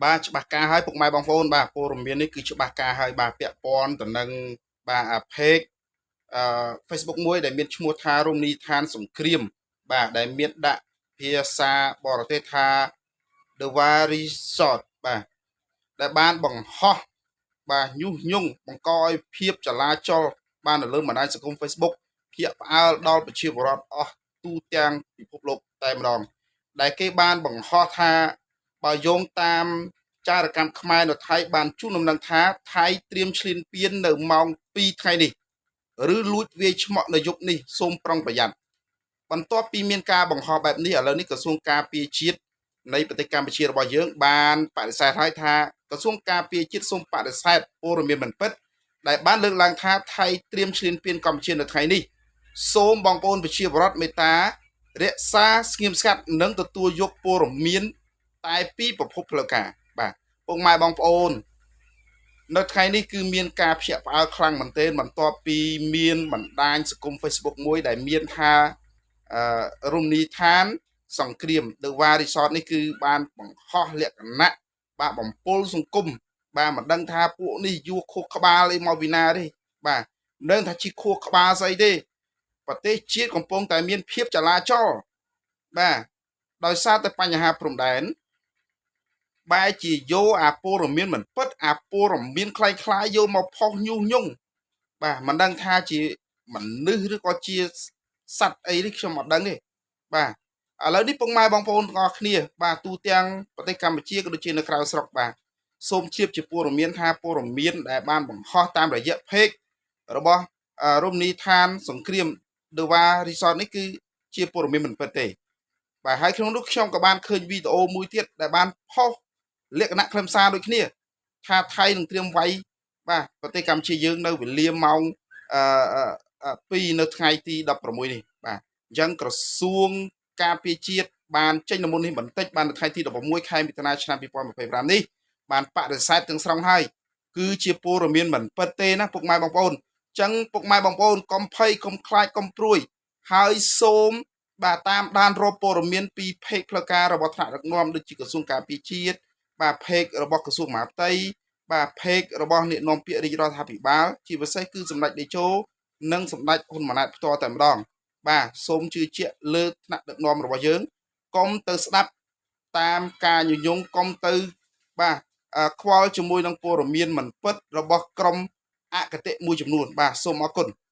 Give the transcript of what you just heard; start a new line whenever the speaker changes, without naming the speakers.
បាទច្បាស់ការហើយពុកម៉ែបងប្អូនបាទព័ត៌មាននេះគឺច្បាស់ការហើយបាទពាក់ព័ន្ធទៅនឹងបាទអា page Facebook មួយដែលមានឈ្មោះថារមណីយដ្ឋានសង្គ្រាមបាទដែលមានដាក់ភាសាបរទេសថា The War Resort បាទដែលបានបង្ហោះបាទញុះញង់បង្កឲ្យភាពចលាចលបាននៅលើបណ្ដាញសង្គម Facebook ភ្ញាក់ផ្អើលដល់ប្រជាពលរដ្ឋអស់ទូទាំងពិភពលោកតែម្ដងដែលគេបានបង្ហោះថាបើយោងតាមចារកម្មខ្មែរនៅថៃបានជូនដំណឹងថាថៃត្រៀមឈ្លានពាននៅម៉ោង2ថ្ងៃនេះឬលួចវាយឆ្មក់នៅយប់នេះសូមប្រុងប្រយ័ត្នបន្ទាប់ពីមានការបង្ហោះបែបនេះឥឡូវនេះក្រសួងការពារជាតិនៃប្រទេសកម្ពុជារបស់យើងបានបដិសេធហើយថាក្រសួងការពារជាតិសូមបដិសេធព័ត៌មានមិនពិតដែលបានលើកឡើងថាថៃត្រៀមឈ្លានពានកម្ពុជានៅថ្ងៃនេះសូមបងប្អូនប្រជាពលរដ្ឋមេត្តារក្សាស្ងៀមស្ងាត់និងទទួលយកព័ត៌មានតែពីប្រភពផ្លូវការបាទពុកម៉ែបងប្អូន នៅថ្ងៃនេះគឺមានការភ្ញាក់ផ្អើលខ្លាំងមែនទែនបន្ទាប់ពីមានបណ្ដាញសង្គម Facebook មួយដែលមានថាអឺរមណីយដ្ឋានសង្គ្រាម The War Resort នេះគឺបានបង្ហោះលក្ខណៈបាទបំពុលសង្គមបាទមិនដឹងថាពួកនេះយួរខួរក្បាលអីមកពីណាទេបាទមិនដឹងថាជីខួរក្បាលស្អីទេប្រទេសជាតិកំពុងតែមានភាពចលាចលបាទដោយសារតែបញ្ហាព្រំដែន បែរជាយកអាព័ត៌មានមិនពិតអាព័ត៌មានคล้ายៗយកមកផុសញុះញង់បាទមិនដឹងថាជាមនុស្សឬក៏ជាសត្វអីនេះខ្ញុំអត់ដឹងទេបាទឥឡូវនេះពុកម៉ែបងប្អូនទាំងអស់គ្នាបាទទូទាំងប្រទេសកម្ពុជាក៏ដូចជានៅក្រៅស្រុកបាទសូមជ្រាបជាព័ត៌មានថាព័ត៌មានដែលបានបង្ហោះតាមរយៈ page របស់រមណីយដ្ឋានសង្គ្រាម The War Resort នេះគឺជាព័ត៌មានមិនពិតទេបាទហើយក្នុងនោះខ្ញុំក៏បានឃើញវីដេអូមួយទៀតដែលបានផុស លក្ខណៈខ្លឹមសារដូចគ្នា ថាថៃនឹងត្រៀមវាយបាទប្រទេសកម្ពុជាយើងនៅវេលាម៉ោងអឺ2នៅថ្ងៃទី16នេះបាទអញ្ចឹងក្រសួងការពារជាតិបានចេញនមុននេះបន្តិចបាននៅថ្ងៃទី16ខែមិថុនាឆ្នាំ2025នេះបានបដិសេធទាំងស្រុងហើយគឺជាព័ត៌មានមិនពិតទេណាពុកម៉ែបងប្អូនអញ្ចឹងពុកម៉ែបងប្អូនកុំភ័យកុំខ្លាចកុំព្រួយហើយសូមបាទតាមដានរកព័ត៌មានពី page ផ្លូវការរបស់ថ្នាក់ដឹកនាំដូចជាក្រសួងការពារជាតិបាទ page របស់ក្រសួងមហាផ្ទៃបាទ page របស់អ្នកនាំពាក្យរាជរដ្ឋាភិបាលជាពិសេសគឺសម្ដេចតេជោនិងសម្ដេចហ៊ុនម៉ាណែតផ្ទាល់តែម្ដងបាទសូមជឿជាក់លើថ្នាក់ដឹកនាំរបស់យើងកុំទៅស្ដាប់តាមការញុះញង់កុំទៅបាទខ្វល់ជាមួយនឹងព័ត៌មានមិនពិតរបស់ក្រុមអគតិមួយចំនួនបាទសូមអរគុណ។